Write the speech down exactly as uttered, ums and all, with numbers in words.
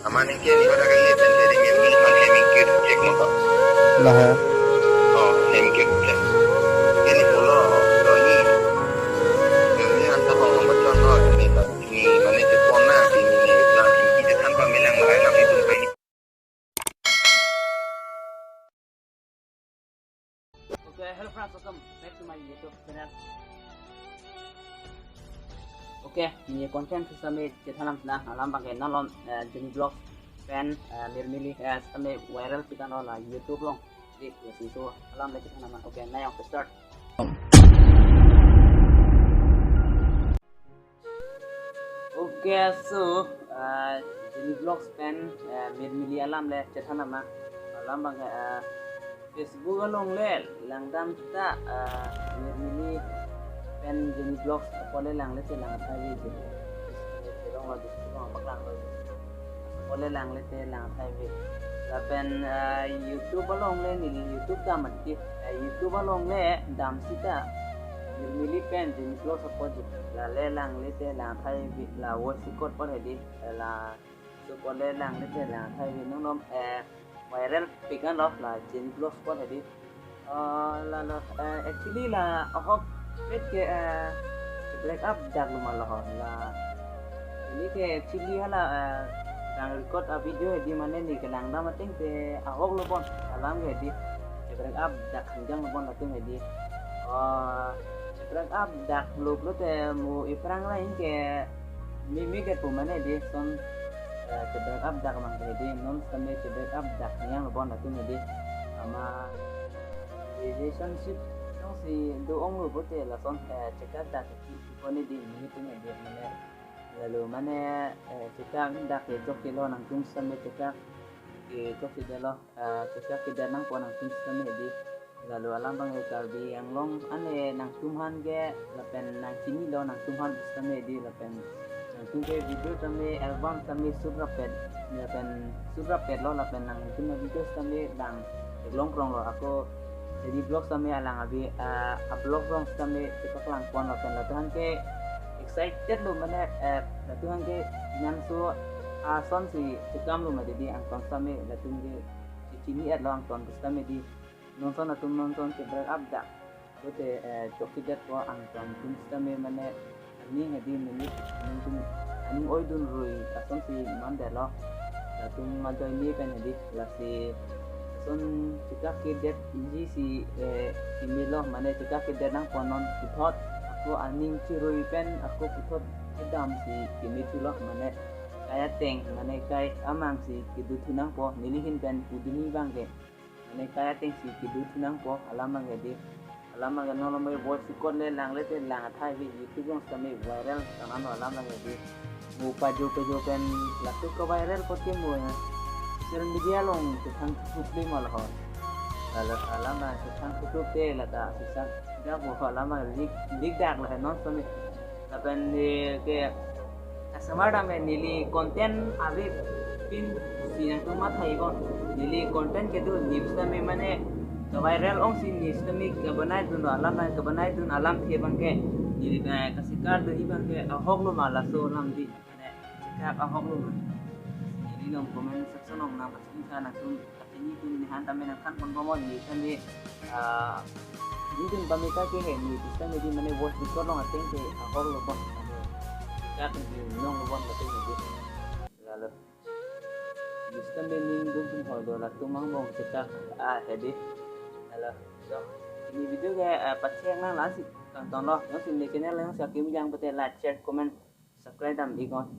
Mane ke ni pada kali ten jadi ni ni mane ni ke cek mo to. Lahai. Oh, ni ke cek. Ini pulo to ni. Ini anta ho baca no ini to. Ini mane cek pon na ini ni na ini cek tanpa melang lai na itu ini. Okay, hello friends, welcome back to my YouTube channel. Okay, ini content sitame chethan nang alam abang ke non lom, eh, Jenny Vlogs pen, eh, Mirmili, eh, sitame viral pitan lo la YouTube along. Di, ya, si so alam le chethan nang. Okay, now we start. Okay, so, uh, Jenny Vlogs pen, uh, Mirmili alam le chethan nang. Alam abang, uh, Facebook along le langdam ta, uh, Mirmili pen Jenny Vlogs apor le langle te lang athai ve. Along lo Facebook along paklang lo. Apor le langle te lang athai ve. Lapen, uh, YouTube along le neli YouTube ta mati. Eh, YouTube along le dam sita Mirmili pen Jenny Vlogs apor ji. La le langle te lang athai ve, la voice record apor hedi, eh, la so apor le langle te lang athai ve non lom, eh, viral pikan lo la Jenny Vlogs apor hedi. Eh, la la, eh, actually la ahok pet ke, eh, break up dak lo ma lo ho la. Ini ke actually hala, eh, nang record a video hedi mane ni kenang dam ateng te ahok lo bon alam ke hedi. Break up dak hanjang lo bon latum hedi. Oh, break up dak lo pulote mo aphrang lain ke mimi ke pu mane hedi son, eh, break up dak mang ke hedi non sitame break up dak hanjang lo bon latum hedi. Ama relationship jongsi do-ong lo pulote lason, eh, chekak dak ki pu hedi mimi atum hedi mane. Lalu mane, eh, chekak dak ke chok kelo nangtum sitame chekak ke chok si delo, eh, chekak kedet nangpo nangtum sitame hedi. Lalu alam abang ke Karbi Anglong ane nangtum aphan ke lapen nang chinilo nangtum aphan sitame hedi lapen nangtum ke video tame album tame shoot rapet lapen shoot rapet lo lapen nangtum video tame dang long krong lo ako Jenny Vlogs tame alang abi, ah, a-vlog along tame chepaklang pon lapen latum aphan ke excited lo mane, eh, latum aphan ke nangso ason si chekam lo mati hedi angton tame latum ke chini et lo angton tame hedi. Non son atum non son che break up dak. Pulote, eh, chok kedet po angton atum sitame mane aning hedi minute aning atum aning oi dun rui ason si non det lo. Latum ajoine pen hedi lasi son chekak kedet ji si, eh, kimi lo mane chekak kedet nangpo non puthot ako aning chirui pen ako puthot kedam si kimi thu lo mane kai ateng mane kai amang si kedo thu nangpo neli ahin pen pudini abang ke. Mane kai ateng si kedo thu nangpo alam abang ke hedi. Alam abang ke non lom voice record le langle te lang athai ve YouTube along sitame viral tang ano alam abang ke hedi. Mo pajo pajo pen latum ke viral apot ke mo social media along chethan thup le ma lo ho. Lalu alam abang chethan thup te lata sisa dak bo alam abang leak leak dak lo non sitame. Lapen, eh, ke customer dam neli content ave pin si nangtum mathai bo. Neli content kedo ni sitame mane ke viral ong si ni sitame kebanai dun alam, kebanai dun alamthe abang ke neli, eh, kasikar do-i abang ke ahok lo ma laso alam hedi. Mane chekak ahok lo ma. Neli along comment section along nang pachini sa nangtum pachini tum ni han tame nangthan pon bomnon ni tame, ah, ni tum pamita ke he ni bisa hedi mane voice record along ateng ke ahok lo bon mane chekak ni nong lo bon latum hedi. Lalu bisa tame ning dum tum hoi do latum angbong chekak, ah, hedi. Lalu so ini video ke, ah, pachek nang lasi tonton lo. Jongsi ne channel jongsi akim jang pute like, share, comment, subscribe dam iknon.